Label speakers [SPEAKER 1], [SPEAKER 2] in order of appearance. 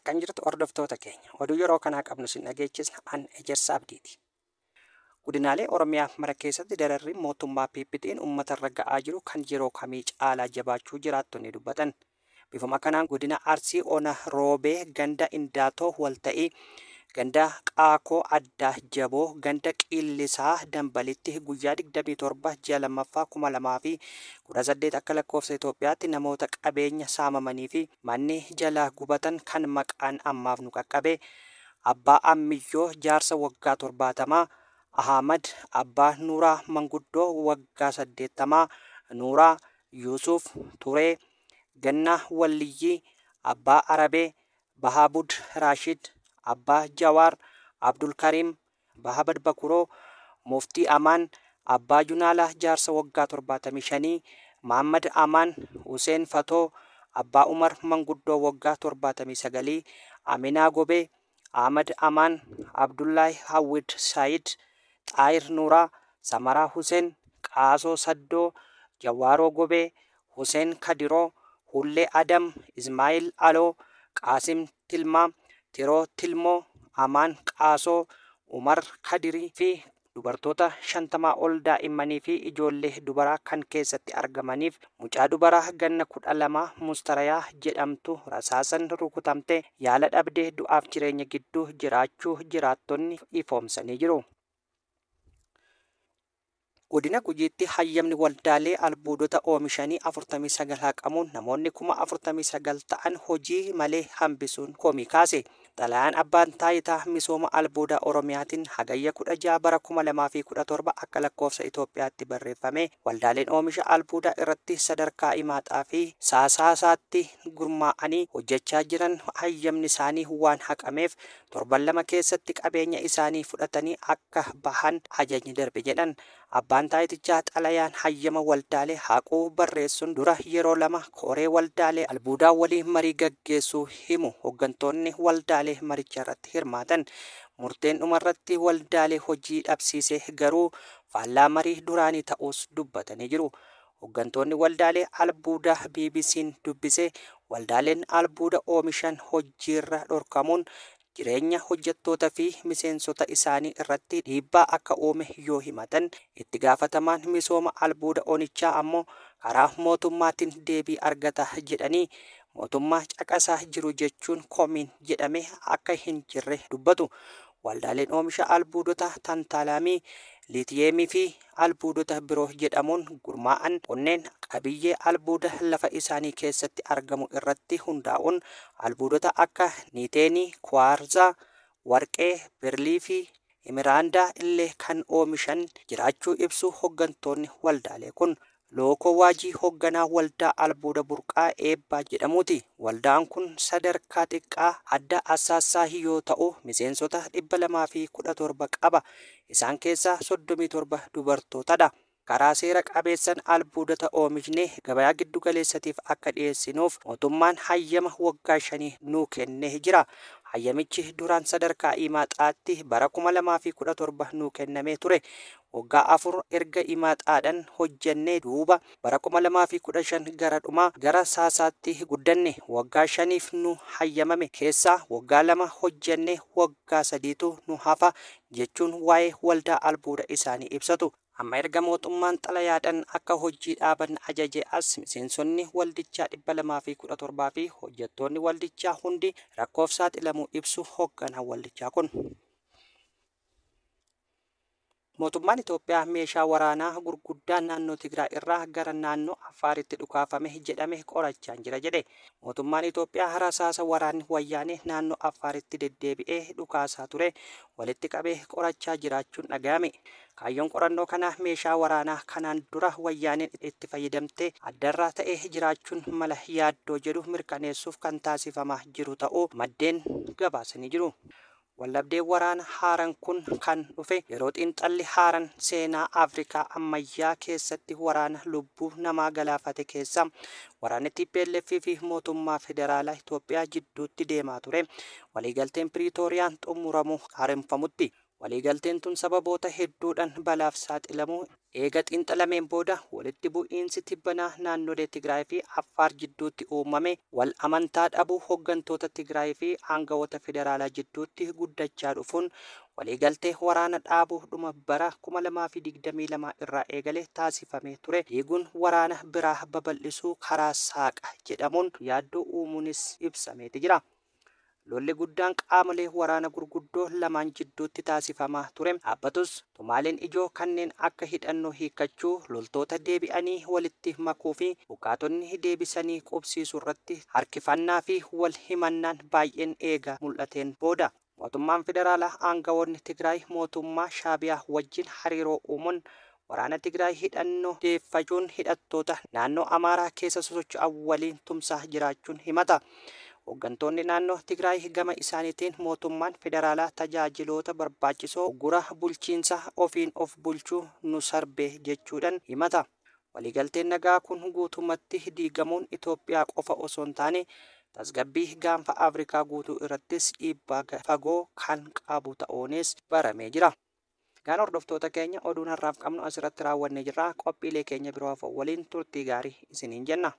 [SPEAKER 1] Akkan jirtu hordoftoota keenya oduu yeroo kanaa qabnu sin dhageechisna an Ejersa Abdiiti. Godinaalee Oromiyaa mara keessatti dararri mootummaa PPT'n uummatarra ga'aa jiru kan yeroo kamii caalaa jabaachuu jiraattonni dubbatan. Bifuma kanaan godina Arsii Ona Roobee ganda Indaatoo Walta'ii ganda Qaakoo Addaa Jaboo ganda Qillisaa Dambalitti guyyaa 27 ji'a 2ffaa 2018 akka lakkoofsa Itoophiyaatti namoota qabeenya saamamanii fi manni jalaa gubatan kan maqaan ammaaf nu qaqqabe Abbaa Ammiyyoo jaarsa waggaa 70, Ahmad Abbaa Nuuraa manguddoo waggaa 80, Nuuraa Yuusuf Turee, Gannaa Walliyyii, Abbaa Arabee, Bahaabud Raashid, Abbaa Jawaar, Abdul Karim, Bahabad Bakuroo, Muftii Amaan, Abbaa Junaalaa jaarsa waggaa 75, Muhammad Amaan, Hussein Fatoo, Abbaa Umar manguddoo waggaa 79, Aminaa Gobee, Ahmad Amaan, Abdullahi Hawid Said, Xaayir Nuuraa, Samaraa Hussein, Qaasoo Saddoo, Jawaaroo Gobee, Hussein Kadiroo, Hullee Adam, Ismaa'il Aloo, Qaasim Tilmaa, Tiroo Tilmoo, Amaan Qaasoo, Umar Kadirii fi dubartoota 50 ol daa'immanii fi ijoollee dubaraa kan keessatti argamaniif mucaa dubaraa ganna 12 Mustarayaa jedhamtu rasaasan rukutamte yaala dhabdee du'aaf jireenya gidduu jiraachuu jiraattonni ifoomsanii jiru. Godina Gujiitti hayyamni waldaalee albuudota oomishanii 49 haqamuun namoonni 49,000 ta'an hojii malee hambisuun komii kaase. Xalayaan abbaan taayitaa misooma albuudaa Oromiyaatiin hagayya 16 bara 2017 akka lakkoofsa Itoophiyaatti barreeffame waldaaleen oomisha albuudaa irratti sadarkaa imaaxaa fi saasaasaatti gurmaa'anii hojjechaa jiran hayyamni isaanii waan haqameef torban 2 keessatti qabeenya isaanii fudhatanii akka bahan ajajni darbe jedhan. Abbaan taayitichaa xalayaan hayyama waldaalee haquu barreessuun dura yeroo 2 koree waldaalee albuudaa waliin marii gaggeessuu himu hooggantoonni waldaalee maricha irratti hirmaatan. Murteen dhumarratti waldaalee hojii dhabsiise garuu faallaa marii duraanii ta'us dubbatanii jiru. Hooggantoonni waldaalee albuudaa BBC'n dubbise waldaaleen albuuda oomishan hojiirra dhorkamuun jireenya hojjettoota fi miseensota isaanii irratti dhiibbaa akka uume yoo himatan itti gaafatamaan misooma albuuda onichaa ammoo karaa mootummaatiin deebii argata jedhanii mootummaa caqasaa jiru jechuun komiin jedhame akka hin jirre dubbatu. Waldaaleen oomisha albuudota tantaalaamii, liitiyeemii fi albuudota biroo jedhamuun gurmaa'an kunneen qabiyyee albuuda lafa isaanii keessatti argamu irratti hundaa'uun albuudota akka niiteenii, kuwaarzaa, warqee, birlii fi imiraandaa illee kan oomishan jiraachuu ibsu hooggantoonni waldaalee kun. Lookoo Waajii hoogganaa waldaa albuuda burqaa eebbaa jedhamuuti. Waldaan kun sadarkaa xiqqaa adda assaassaa yoo ta'u miseensota 217 qaba. Isaan keessaa 37 dubartootadha. Karaa seera qabeessan albuudota oomishne gabayaa giddu galeessatiif akka dhiyeessinuuf mootummaan hayyama waggaa 5 nuu kennee jira. Hayyamichi duraan sadarkaa imaaxaatti bara 2017 nuu kennamee ture. Waggaa 4 erga imaaxaadhaan hojjennee duuba bara 2015 gara dhumaa gara saasaatti guddanne. Waggaa 5 nu hayyamame keessaa waggaa 2 hojjennee waggaa 3tu nu hafa jechuun waa'ee waldaa albuuda isaanii ibsatu. Amma erga mootummaan xalayaadhaan akka hojii dhaaban ajaje as miseensonni waldichaa 217 fi hojjettoonni waldichaa hundi rakkoof saaxilamuu ibsu hoogganaa waldichaa kun. Mootummaan Itoophiyaa meeshaa waraanaa gurguddaa naannoo Tigraay irraa gara naannoo Affaaritti dhukaafame jedhame qorachaa jira jedhe. Mootummaan Itoophiyaa rasaasa waraanni wayyaanee naannoo Affaaritti deddeebi'ee dhukaasaa ture walitti qabee qorachaa jiraachuun dhaga'ame. Kaayyoon qorannoo kanaa meeshaa waraanaa kanaan dura wayyaaneen itti fayyadamtee addarraa ta'ee jiraachuun mala yaaddoo jedhu mirkaneessuuf kan taasifamaa jiru ta'uu maddeen gabaasanii jiru. Wallabdeen waraana haaraan kun kan dhufe yeroo xiinxalli haaraan seenaa Afrikaa ammayyaa keessatti waraana lubbuu namaa galaafate keessa waraanni TPLF fi mootummaa federaalaa Itoophiyaa jidduutti deemaa ture. Waliigalteen Piriitooriyaan xumuramu haaromfamutti. Waliigalteen tun sababoota hedduudhaan balaaf saaxilamuu eega xiinxalameen booda, walitti bu'iinsi tibbanaa naannolee Tigraay fi Affaar jidduutti uumame, wal amantaa dhabuu hooggantoota Tigraay fi aangawoota federaalaa jidduutti guddachaa dhufuun, waliigaltee waraana dhaabuu dhuma bara 2022 irraa eegale taasifamee ture diiguun waraana biraa babal'isuu karaa saaqa jedhamuun yaaddoo uumuunis ibsameeti jira. Lolli guddaan qaamolee waraana gurguddoo lamaan jidduutti taasifamaa ture dhaabbatus, tumaaleen ijoo kanneen akka hidhannoo hiikkachuu, loltoota deebi'anii walitti makuu fi buqqaatonni deebisanii qubsiisuu irratti harkifannaa fi wal himannaan baay'een eega mul'ateen booda. Mootummaan federaalaa aangawoonni Tigraay mootummaa Shaabiyaa wajjin hariiroo uumuun waraana Tigraay hidhannoo deeffachuun hidhattoota naannoo Amaaraa keessa sosocho'an waliin tumsaa jiraachuun himata. Hooggantoonni naannoo Tigraay gama isaaniitiin mootummaan federaalaa tajaajiloota barbaachisoo gura bulchiinsa ofiin of bulchuu nu sarbe jechuudhaan himata. Waliigalteen nagaa kun guutumatti diigamuun Itoophiyaa qofa osoo hin taane tasgabbii gaanfa Afrikaa guutuu irrattis dhiibbaa fagoo kan qabu ta'uunis baramee jira. Gaan hordoftoota keenya, oduun har'aaf qabnu asirratti raawwannee jirra. Qophiilee keenya biroo waliin turtii gaarii isiniin jenna.